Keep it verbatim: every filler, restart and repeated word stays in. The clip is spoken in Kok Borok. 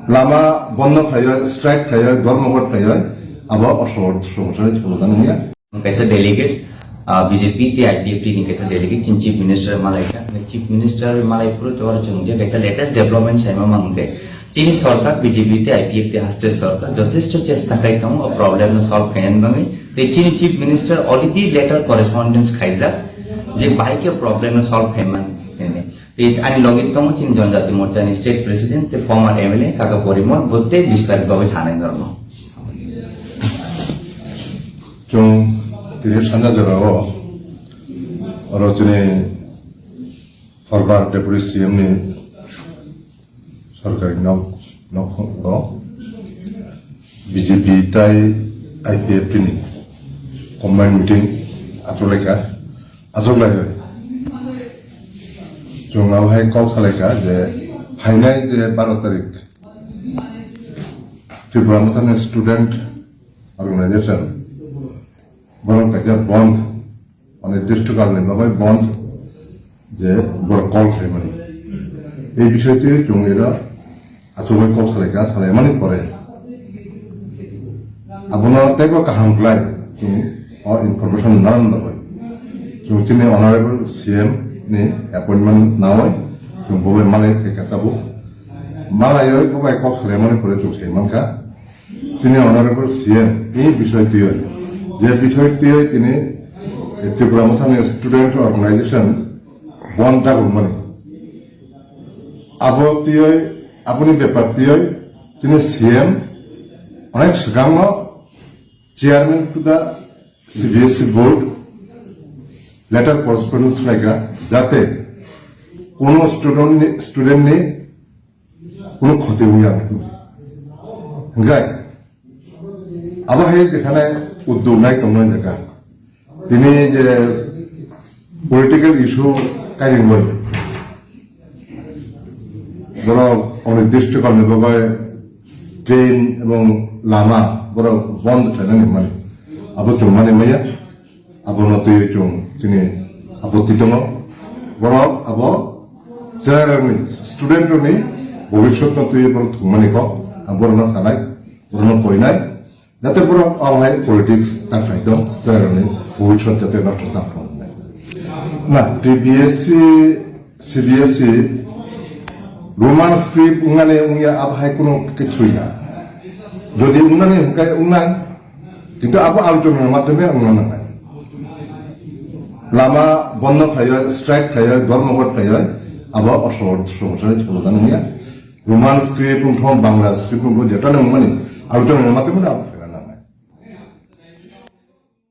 Lama bondo khlaiwi, strike khlaiwi, dhormoghot khlaiwi, abo osor somosya ni solution wngya. Kaisa delegate, ah, B J P tei I P F T ni kaisa delegate chini Chief Minister malaikha. Chief Minister malai phuru tor chwng je kaisa latest development saima mang khe, chini sorkar B J P tei I P F T haste sorkar jothesto chesta khai tongo o problem no solve khainani bagwi. Tei chini Chief Minister already letter correspondence khaijak je bahai khe problem no solve khaimani hwnwi. Tei ani logi tongo chini Janjati Morcha ni State President tei former M L A Kaka Porimol, bo tei bistar bagwi sanai norno. Chwng tini sanja jorao oro chini former Deputy C M ni sorkari nok, nok, nok, B J P tai I P F T ni combined meeting atorlaikha, atorlaiwi. Chwng abo hai kok salaikha je phainai je baro tarik Tripura Mothani Student Organization borok kaisa bond, mane district ni bagwi bond je borok call khlaimani. Ei bisoi twi chwng ira achugwi kok salaikha, salaimani pore abono teibo kaham khlai chwng o information nanan bagwi chwng chini honorable C M ni appointment nawi chwng bo bai malai khaikha tabuk. Malaiwi bo bai kok salaimani pore chwng sai mankha. Chini honorable C M ni bisoi twiwi, je bisoi twiwi tini Tripura Mothani Student Organization bond dagumani. Abo twiwi, aboni bepar twiwi chini C M onek swkangno chairman to the C B S E board letter correspondence khlaikha, jate kono student ni, student ni kono khoti wngya. Hingkai abo hai jekhane uddog nai tongnai jaga. Tini je political issue kairingwi borok onirdisto kalni bagwi train ebong lama borok bond khlainani hwnmani abo chwngmani maya. Abono twiwi chwng chini apotti tongo. Borok abo cherairokni, student rokni bobiswtno twiwi borok thwngmani kok ang borokno sanai, borokno koinai. Jate borok o hai politics ta khlai tong, cherairokni bobiswt jate nosto ta khlai. Na, T B S C, C B S E, Roman script wngnani wngya abo hai kuno kichhu ya. Jodi wngnani hwnkhe wngnai, kintu abo aluchonani madhyome wngna nangnai. Lama bondo khlaiwi, strike khlaiwi, dhormoghot khlaiwi, abo osor somosya ni solution wngya. Roman script wngthong, Bangla script wngthong, jeta nang mani, aro jang mate mani,